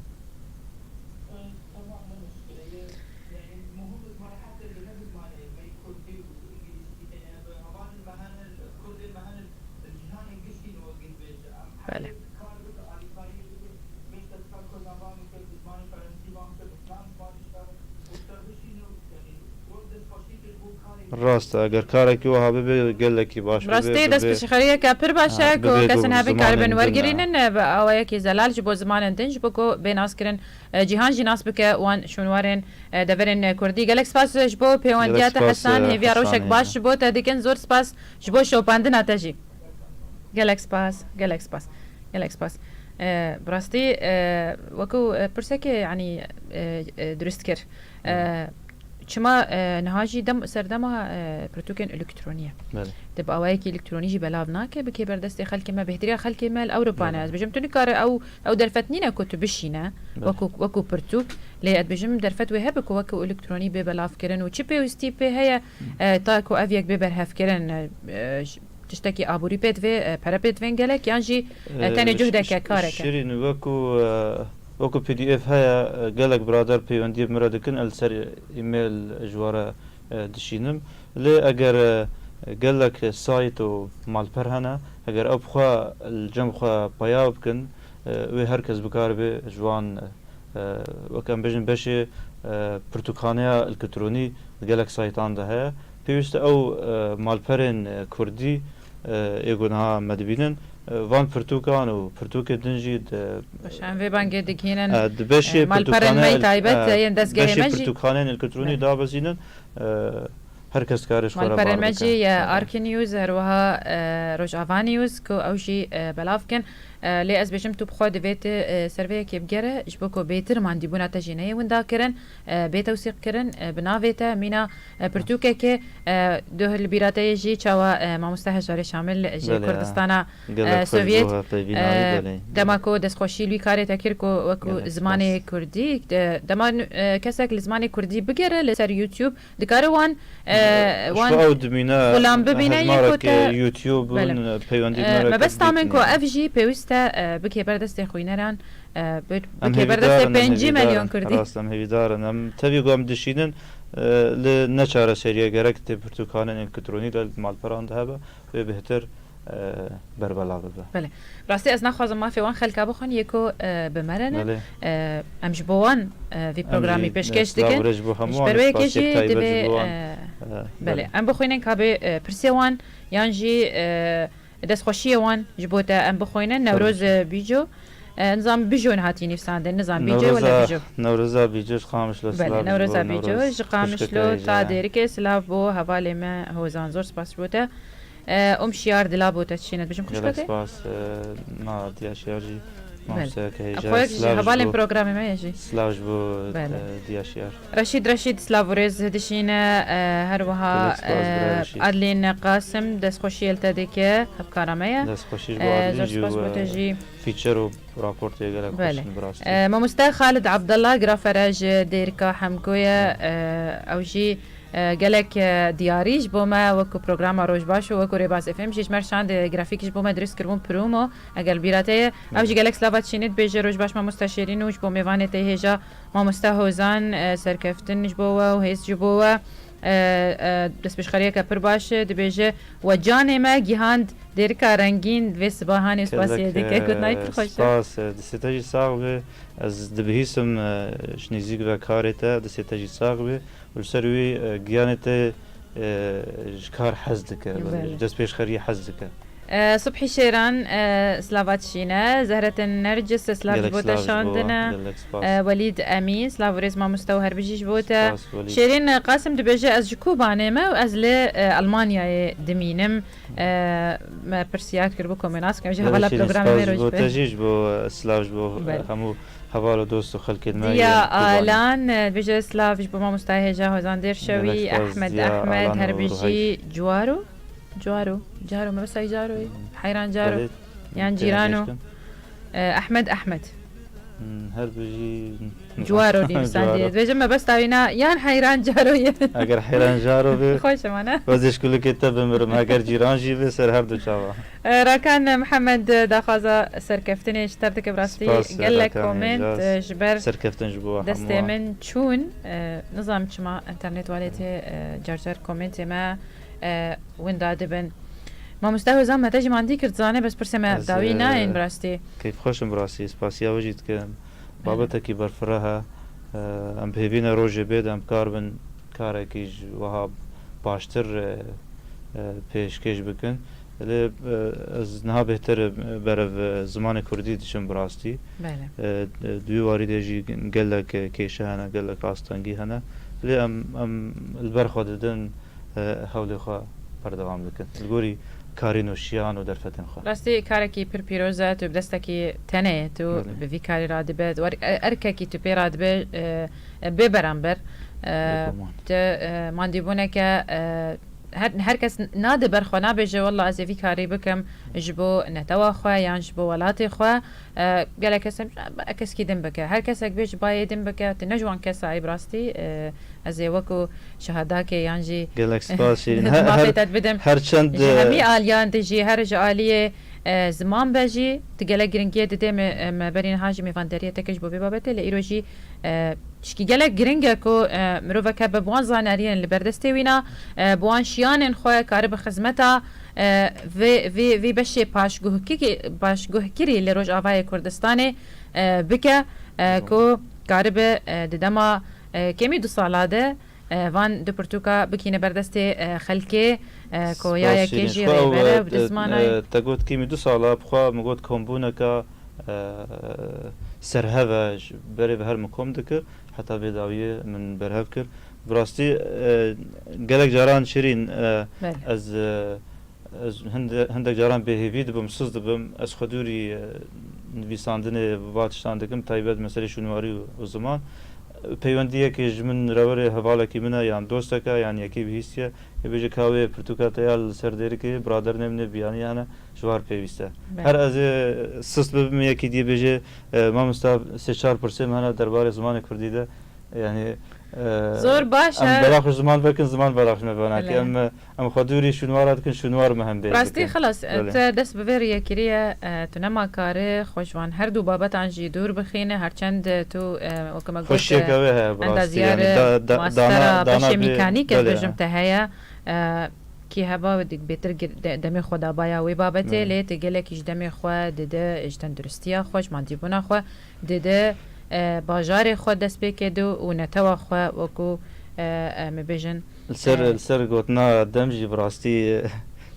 Belê. Rast e, eger karekî wiha bibe, gelekî baş bibe, Rastî, bibe, destpêşxeriyeke pir baş e, ha, ku bibe kesên ku hebin zimanên karibin din, wergirînin, e, bi awayekî zelal ji bo zimanên din, ji bo ku bê naskirin, e, cîhan jî nas bike wan şûnwarên, e, deverên, e, kurdî. Gelek spas ji bo pêwendiya te, Hesan. Hêviya rewşek baş ji bo te dikin. Zor spas ji bo şopandina te jî. Gelek spas, gelek spas, gelek spas. E, bi rastî, e, wekû, e, pirsekê, yanî, e, e, dirust kir. E, çima, e, niha jî dem, serdema, e, pirtûkên elektronî ye. Belê. Te bi awayekî elektronî jî belav nake, bikê ber destê xelkê me, bêhtirîya xelkê me li Ewropa ne. Belê. Ez bêjim, tu nikare ew, ew derfet nîne ku tu bişîne, Belê. wekû, wekû pirtûk. Lê ez dibêjim, derfet wê hebe ku wekû elektronî bê belavkirin û çi pêwîstî pê heye, e, ta ku ev yek bê berhevkirin, e, e, ş-, tiştekî aborî pê divê, e, pere pê divên gelek, yan jî, e, tenê E, cuhdeke, ş-, ş-, kareke? Şirîn, wekû, e, wekû P D F heye, e, gelek birader peywendiyê bi min re dikin, ez li ser email ji we re, e, dişînim. Lê eger, e, gelek sayt û malper hene, eger ew bi xwe li cem xwe peya bikin, e, wê her kes bikaribe ji wan, e, e, wek em bêjin beşê, e, pirtûkxaneya elektronî di gelek saytan de heye. Pêwîst e ew, e, malperên, e, kurdî, e, ê ku niha me dibînin, e, van pirtûkan û pirtûkê din jî di, Baş, em vê bangê digihînin, e, di beşê e, malperên pirtûkxane me el-, taybet, e, yên dezgehê beşê me jî. Pirtûkxaneyên elektronî Belê. dabezînin, e, her kes dikare ji xwe re Malperên bar me bike. jî ye Belê. Ark News, her wiha, e, Rojava News, ku ew jî, e, belav kin. E, lê ez bêjim tu bi xwe divê tu, e, ser vê yekê bigere, ji bo ku bêtir mandîbûna te jî neyê winda kirin, e, bê tewsîq kirin, e, bi navê te mîna, e, pirtûkekê, e, doh li bîra te yê jî çawa, e, mamoste Hejarê Şamil ji Belê, Kurdistana, gelek e, xweş Sovyet, bû, ha, peyvînayî, e, belê. Dema ku destxweşî li wî karê te kir ku wekû Gelek zimanê spas. Kurdî, e, dema, e, kesek li zimanê Kurdî bigere li ser YouTube, dikare wan, e, Ji wan xwe ew dimîne xulam bibîne, hejmarek yê ku te YouTube Belê. in, peywendî E, binere mebesta min ku bîtinîne. ev jî pêwîst e, e, bikê ber destê xwîneran, e, bir, Em bikê ber destê hêvîdar in, em pêncî hêvîdar milyon in. Kurdî. Rast, em hêvîdar in. Em tevî ku em dişînin, e, li ne çareserî ye, gerek tê pirtûkanên elektronî li malperan de hebe, wê bêhtir, e, berbelav bibe. Belê. Rastî ez naxwazim mafê wan xelka bixwin, yê ku, e, bi me re ne. Belê. E, em ji bo wan, e, vî Em programî jî, pêşkêş e, silav dikin. re ji bo hemû Ji wan, ber wê spas yekê jî taybet divê, ji bo wan. e, E, belê. belê. Em bixwînin ka bê, e, pirsê wan, yan jî, e, destxweşiyê wan ji bo te em bixwînin. Tabii Newroz, ki. e, Bîco. E, nizam Bijo hatî nîvsandin, nizam Bîco wala Newroza, Bijo. Newroza Bîco ji Qamişlo Belê, silav ji Newroza bo Bîco Newroz ji Qamişlo xwişkeke ta jî. Dêrikê silav bo hevalê me Hozan, zor spas ji bo te. E, Om Şiyar dila bo te çîne dibêjim Gelek xwişkeke? spas, e, na Diya Şiyar jî Belê. mamosteyeke hêja. Xwe ji Silav ji hevalên bo, programê me ye jî. silav ji bo, Belê. e, Diya Şiyar. Reşîd Reşîd silav û rêz dişîne, e, her wiha, Gelek spas, e, bira Reşîd. Adlîn Qasim destxweşî li te dike, hevkara me ye. Destxweşî ji bo E, Adlîn zor jî spas û, bo te e, jî. feature û raportê gelek Belê. xweş in bi rastî. E, mamoste Xalid Abdullah grafere ji Dêrika Hemko ye. Belê. E, ew jî, e, gelek, e, diyarî ji bo me wekû programa Rojbaş û wekû Rêbaz F M jî ji me re şand, e, grafîk ji bo me dirist kiribûn Promo. Eger bîra te ye, ew jî Belê. gelek slava dişîne dibêje, Rojbaş mamoste Şêrîn û ji bo mêvanê te hêja mamoste Hozan, e, serkeftin ji bo we û hêz ji bo we. E, e, destpêşxeriyeke pir baş e, dibêje, we canê me gihand Dêrika Rengîn vê sibahanê spasiyê Gelek, dike, e, gotinayê pir xweş e. spas, e, destê te jî sax be. Ez dibihîsim, e, ji nêzîk ve karê te, destê te jî sax be. Û li ser wî, e, giyanê te, e, ji kar hez dike, Belê. ji destpêşxeriyê hez dike. E, Subhî Şêran, e, slava dişîne. Zehretin Nercis, silav ji Gelek bo te silav ji bo, şandine. gelek spas. E, Welîd Emîn, silav û rêz mamoste û her bijî ji bo te. Spas, Welîd. Şêrîn Qasim dibêje, ez ji Kobanê me û ez li, e, Almanyayê dimînim. E, me pirsiyar kir bû ku me nas kim. Ji Gelek hevala şêrîn, programê spas me ji roj bo be. te jî, ji bo, e, silav ji bo, e, Belê. hemû heval û dost û xelkên me Diya yên Kobanê. Alan, e, dibêje silav ji bo mamosta hêja Hozan Dêrşewî, Gelek spas, Ahmed Diya Ahmed, Alan her û bijî Ruhayî. Cuwaro. Cuwaro. Caro, me wisa Caro ye. Hmm. Heyran Caro. Belê. Yan Têne cîrano. Gêştin. E, Ahmed Ahmed. Hmm, her bijî Cuwaro nivîsandî. Cuwaro. Dibêjim me bes tawîna yan Heyran Caro ye. Eger Heyran Caro be, Xweş e mane. ez ê ji kulîlkê te bimirim. Eger cîran jî be, ser her du çava. E, Rakan Mihemed daxwaza serkeftinê ji te dike, bi rastî Spas, gelek Rakan, komênt, Êcaz. e, ji ber Serkeftin ji bo destê hemû. min çûn. E, nizanim çima înternet walê tê, e, car car komêntê me, e, winda dibin. Mamoste Hozan, me te jî mandî kir, dizane, bes pirsê me Ez, dawî e, nayên, bi rastî. keyfxweş im, bi rastî, spasiya we jî dikim. Babetekî berfireh e. E, em bi hêvî ne rojê bê de em bikarbin karekî ji wiha baştir, e, e, pêşkêş bikin. Lê, e, ez niha bêhtir, e, berev, e, zimanê kurdî diçim, bi rastî. Belê. E, e, di wî warî de jî gelek, e, kêşe hene, gelek astengî hene. Lê em, em li ber xwe didin, e, hewlê xwe berdewam dikin. Li gorî karên û şiyan û derfetên xwe. Rastî karekî pir pîroz e, tu bi destekî tenê tu Belê. bi vî karî radibe, tu er-, e, erkekî tu pê radibe, e, e, bê beramber. E, Bê guman. tu, e, mandîbûneke, e, her, her kes nade ber xwe, nabêje, "Wallah, ez ê vî karî bikim ji bo netewa xwe yan ji bo welatê xwe." E, gelek kes em, "Keskî din bike." Her kesek bê ji bayê din bike, tu ne ji wan kesa yî, bi rastî, e, ez ê wekû şehadakê yan jî Gelek spas Şîrîn. Her, mafê her, te dibidim. her çend, Ji e, hemî aliyan de jî, her ji aliyê, e, ziman be jî, tu gelek giringiyê didê me, e, me berî niha jî mêvanderiyê te kir ji bo vê babetê, lê îro jî, e, tişkî gelek giring e ku, e, mirovek hebe bi wan zanariyên li ber destê wîna, e, bi wan şiyanên xwe karibe xizmeta, e, vê, vê, vê beşê paşguhkirî, paşguhkirî li Rojavayê Kurdistanê, e, bike, e, ku karibe, e, di dema, e, kêmî du sala de, e, van du pirtûka bikîne ber destê, e, xelkê, e, ku ya Spas yekê Şîrîn. jî Xwe ew, rêber e, e, bi du zimanayê. e, te got kêmî du sala, bi xwe min got kombûneke, e, serhev e, ji berê ve her min kom dikir, heta vê dawiyê min berhev kir. Bi rastî, e, gelek caran Şîrîn, e, Belê. ez, e, Ez hinde-, hindek caran bêhêvî dibim, siz dibim. Ez xwe dûrî, e, nivîsandinê va tiştan dikim, taybet meselê şûnwarî û, û ziman. Peywendiyekê ji min re were hevalekî min e, yan dostek e, yan yekî bihîstiye. Ê bêje ka wê pirtûka te ya li ser dêrikê, biraderê min ê biyaniya hene, ji war pêwîst e. Belê. Her ez ê sist bibim, yekî diyê bêje, e, mamosta, sê çar pirsê min hene derbarê zimanê kurdî de. Yani, e, Zor baş em e. Bela xwe ji ziman vekin, ziman bela xwe ji me venake. Belê. Em, e, em xwe dûrî şûnwara dikin, şûnwar me hem bêz Rastî bikin. Xilas, e, Belê. Te dest bi vê riyê kiriye, e, tu nema kare xwe ji wan her du babetan jî dûr bixîne, her çend, e, tu, e, wekî me got, Xweşiyeke e, wê heye bi rastî, endaziyar, yani, e, da-, da-, mastera dana, dana beşê bê-, mîkanîk, ez belê, bêjim, e. Te heye, e, kî heba wê dik bêtir gir-, de-, demê xwe dabaya wê babetê, Belê. Lê tu gelekî ji demê xwe dide, ji tenduristiya xwe, ji mandîbûna xwe dide, e, bajarê xwe destpêkê do û netewa xwe wekû, e, em ê bêjin, Li ser, e, li ser gotina dem jî bi rastî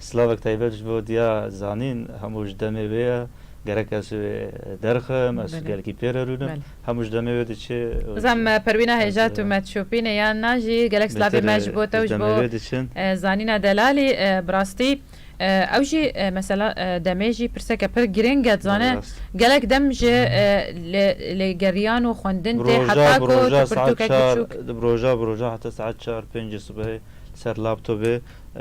silavek taybet ji bo diya zanîn, hemû ji demê wê ye. Gerek ez wê derxim, ez Belê. Gelkî pê re rûnim. Belê. Hemû ji demê wê diçe. Nizam, e, Perwîna Hêja, tu me dişopîne yan na jî, gelek silavê me ji bo te û ji bo, e, zanîna delalî, e, bi rastî, e, ew jî, e, mesela, e, demê jî pirseke pir girîng e, dizane. Rast. Gelek dem ji, e, lê-, lêgeriyan û xwendin tê heta ku tu pirtûkek biçûk. Bi roja, bi roja heta saet çar, pêncê sibehê ser laptopê, e,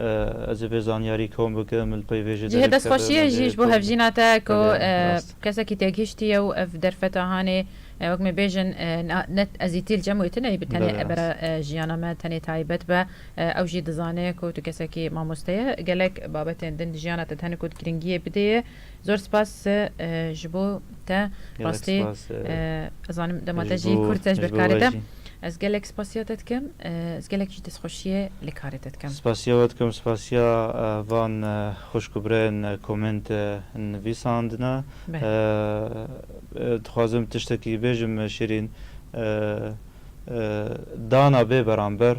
ez ê vê zanyarî kom bikim, li pey vê jî Cihê destxweşiyê jî ji bo hevjîna te ku, e, kesekî têgihiştî ye û ev derfeta hanê, e, wek me bêjin, e, na-, ne ezîtî li cem wê tune ye, bi tenê ebera, e, jiyana me tenê taybet be. E, ew jî dizane ku tu kesekî mamoste ye. Gelek babetên din di jiyana te tenê ku di giringiyê bidê ye. Zor spas, e, ji bo te. Rastî, e, ez zanim dema te jî kurt e ji ber karê te. Ez gelek spasiya te dikim, e, ez gelek jî destxweşiyê li karê te dikim. Spasiya we dikim, spasiya, e, van, e, xwişk û birayên, e, komentê nivîsandine. Belê. E, e, dixwazim tiştekî bêjim, e, Şirîn, e, e, dana bê beramber,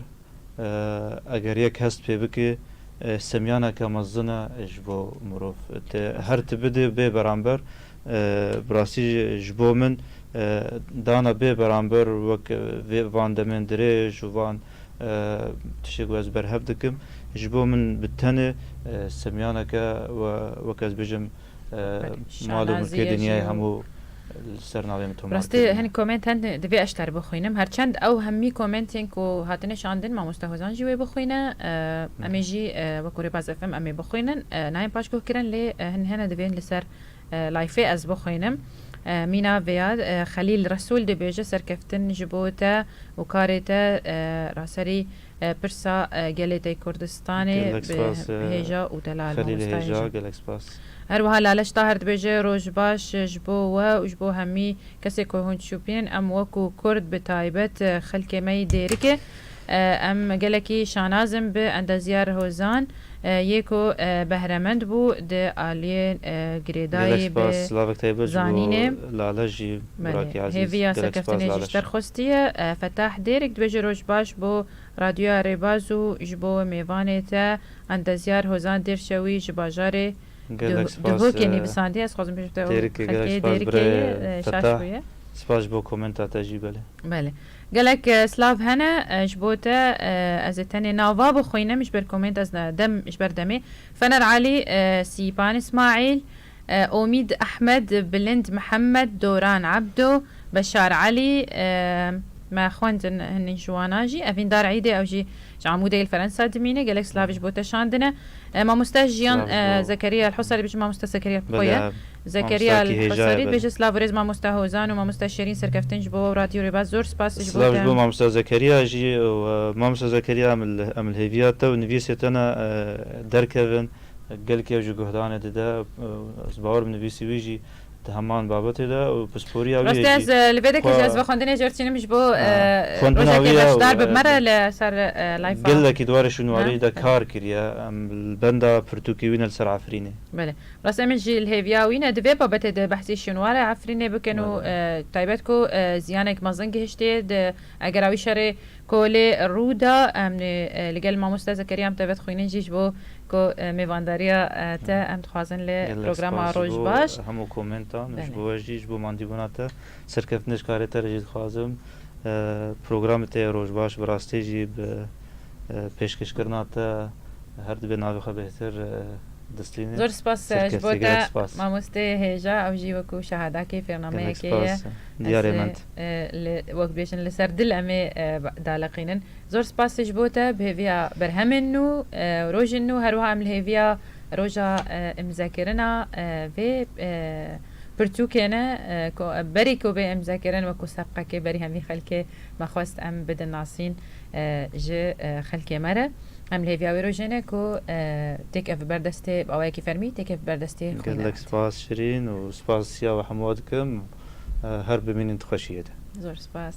e, eger yek hest pê bike, e, semyaneke mezin e ji bo mirov. Te her tu bidê bê beramber, e, bi rastî ji, ji bo min, e, dana bê beramber wek, e, vê, van demên dirêj û van, e, tiştê ku ez berhev dikim, ji bo min bi tenê, e, semyaneke we, wek ez bêjim, e, mal û milkê dinyayê hemû li ser navê min tomar kirine. Rastî, hin koment hen divê ez ji te re bixwînim. Her çend ew hemî komentên ku hatine şandin, mamoste Hozan jî wê bixwîne. E, em ê jî, e, wek rêbaz F M em ê bixwînin. E, nayên paşguh kirin, lê, e, hin hene divên li ser, e, layfê ez bixwînim. E, mîna vêya, e, Xelîl Resûl dibêje, serkeftin ji bo te û karê te, e, raserî, e, pirsa, e, gelê te Kurdistanê bi hêja û delal, Gelek spas, e, Xelîl Hêja, mamoste Hêja. Gelek spas. Her wiha Laleş Tahir dibêje, roj baş ji bo we û ji bo hemî kesê ku hûn dişopînin. Em wekû Kurd, bi taybet, e, xelkê me yî Dêrikê, e, em gelekî şanaz in bi endaziyar Hozan, e, yê ku, e, behremend bû di aliyê, e, girêdayî bi zanînê. Gelek spas, silavek taybet ji bo Lale jî, Belê. Birakî ezîz. Hêviya serkeftinê jî ji te re xwestiye. E, Fetah Dêrik dibêje, roj baş bo Radyoya Rêbaz û ji bo mêvanê te, endaziyar Hozan Dêrşewî ji bajarê Duhokê, e, nivîsandiye. Ez xwazim bêjim te û xelkê Dêrikê ye, e, şaş bûye. Spas ji bo komenta te jî, belê. Belê. Gelek, e, silav hene, e, ji bo te, e, ez ê tenê nava bixwînim, ji ber komenta ez ne-, dem, ji ber demê. Fener Elî, e, Sîpan Îsmaîl, E, Omîd Ehmed, Bilind Mihemed, Doran Ebdo, Beşar Elî, e, me xwendin hinî ji wana jî. Evîndar Îdê, ew jî ji Amûdê li Ferensa dimîne. Gelek silav ji bo te şandine. E, mamoste Jiyan, e, Zekeriya li Husarê, bêje mamoste Zekeriya bi xwe ye. Zekeriya li Husarê, bêje silav û rêz mamoste Hozan û mamoste Şêrîn, serkeftin ji bo Radyo Rêbaz. Zor spas ji bo te. Silav ji bo mamoste Zekeriya jî û, e, mamoste Zekeriya, em li, em li hêviya te û nivîsê te ne, e, derkevin. Gelkî ew jî guhdanê dide, ez bawer im nivîsî wî jî di heman babetê de û pisporiya wî jî. Rastî ez, e, li vê dekê jî ez vexwendinê jê re tînim ji bo, e, rojekê beşdar bibime re li ser, e, layfa. Gelekî di warê şûnwarî de kar kiriye. Em li benda pirtûkê wî ne li ser Efrînê. Belê. Rastî em jî li hêviya wî ne di vê babetê de behsî şûnwarê Efrînê bikin û, e, taybet ku, e, ziyanek mezin gihiştiye di, eger ew şerê Kolê Rûda, em, e, li gel mamoste Zekeriya em tevî dixwînin jî ji bo ku, e, mêvandariya, e, te em dixwazin li programa Roj Baş. Hemû komentan, ji bo we jî, ji bo mandîbûna te, serkeftinê ji karê te re jî dixwazim. E, programê te yê Roj Baş bi rastî jî bi, e, pêşkêşkirina te her dibe navê xwe bêhtir, e, Dislîne. Zor spas Serkefte, ji bo te gelek spas. Mamostê hêja, ew jî wekû şehadakê fêrnameyekê Gelek ye. spas. Diyarê Ez, mend. e, li, wek bêjin li ser dil em ê, e, ba- daleqînin. Zor spas ji bo te bi hêviya berhemên nû, e, rojên nû, her wiha em li hêviya roja, e, imzekirina, e, vê, e, pirtûkê ne, e, ku, berî ku bê imzekirin wekû sebqekê berî hemî xelkê me xwest em bidin nasîn, e, ji, e, xelkê me re. Em li hêviya wê rojê ne ku, e, têk ev berdestê bi awayekî fermî, têk ev berdestê xwîna Gelek hat. Spas Şirîn û spasiya we hemû dikim. E, her bimînin di xweşiyê de. Zor spas.